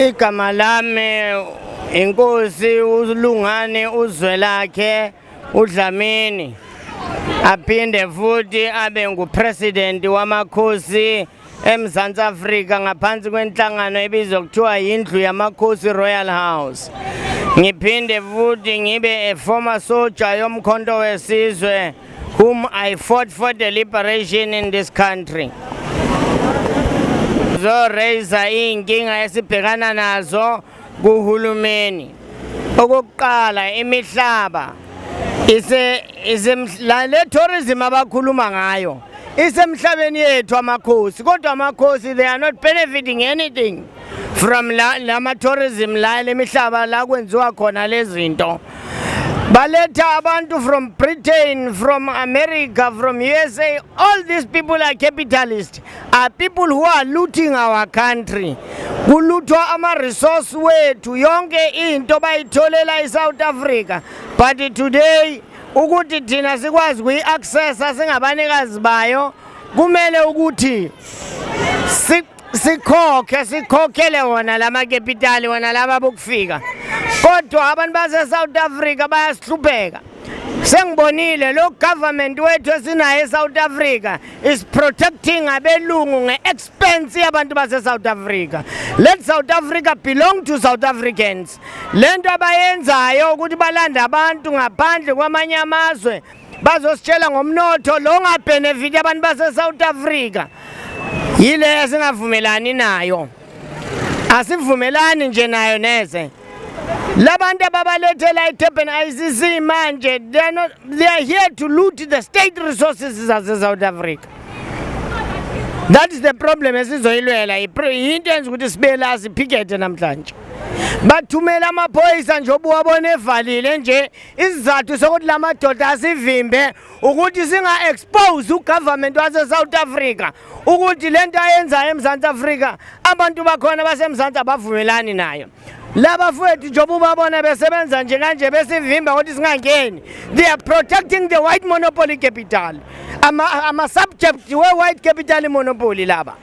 Igama lami inkosi uLungane uZwelakhe uDlamini, aphinde futhi abe ngupresident wamakhosi eMzantsi Afrika ngaphansi kwenhlangano ebizwa kuthiwa yindlu yamakhosi, Royal House. Ngiphinde futhi ngibe a former soldier yoMkhonto weSizwe, whom I fought for the liberation in this country. Zo raise iy'nkinga esibhekana nazo kuhulumeni. Okokuqala, imihlaba ise la le tourism abakhuluma ngayo isemhlabeni yethu amakhosi, kodwa amakhosi, they are not benefiting anything from la lama tourism, la lemihlaba la kwenziwa khona lezi zinto. Baletha abantu from Britain, from America, from USA. All these people are capitalists, are people who are looting our country. Kuluthwa ama-resource wethu, yonke into bayitholela i-South Africa, but today ukuthi thina sikwazi kuyi-accessa singabanikazi bayo, kumele ukuthi sikhokhe, sikhokhele wona lama capital, wona laba bokufika. Kodwa abantu base-South Africa bayasihlupheka. Sengibonile lo government wethu esinayo e-South Africa is protecting abelungu nge-expense yabantu base-South Africa. Let South Africa belong to South Africans. Lento abayenzayo ukuthi balanda abantu ngaphandle kwamanye amazwe bazositshela ngomnotho lo ongabenefit abantu base-South Africa, yile esingavumelani nayo. Asivumelani nje nayo neze. Labantu ababalethela i-Durban ICC manje, they are not, they are here to loot the state resources zase-South Africa. That is the problem esizoyilwela. Yinto enza ukuthi sibe la siphikethe namhlanje. Bathumela amaphoyisa nje obuwabona evalile nje. Isizathu sokuthi la madoda asivimbe ukuthi singa-expose ugovernment wase-South Africa ukuthi le nto ayenzayo eMzantsi Afrika, abantu bakhona baseMzantsi abavumelani nayo. Laba fowethu, njengoba ubabona besebenza nje kanje, besivimba ukuthi singangeni, they are protecting the white monopoly capital, ama-subject we-white capital monopoly laba.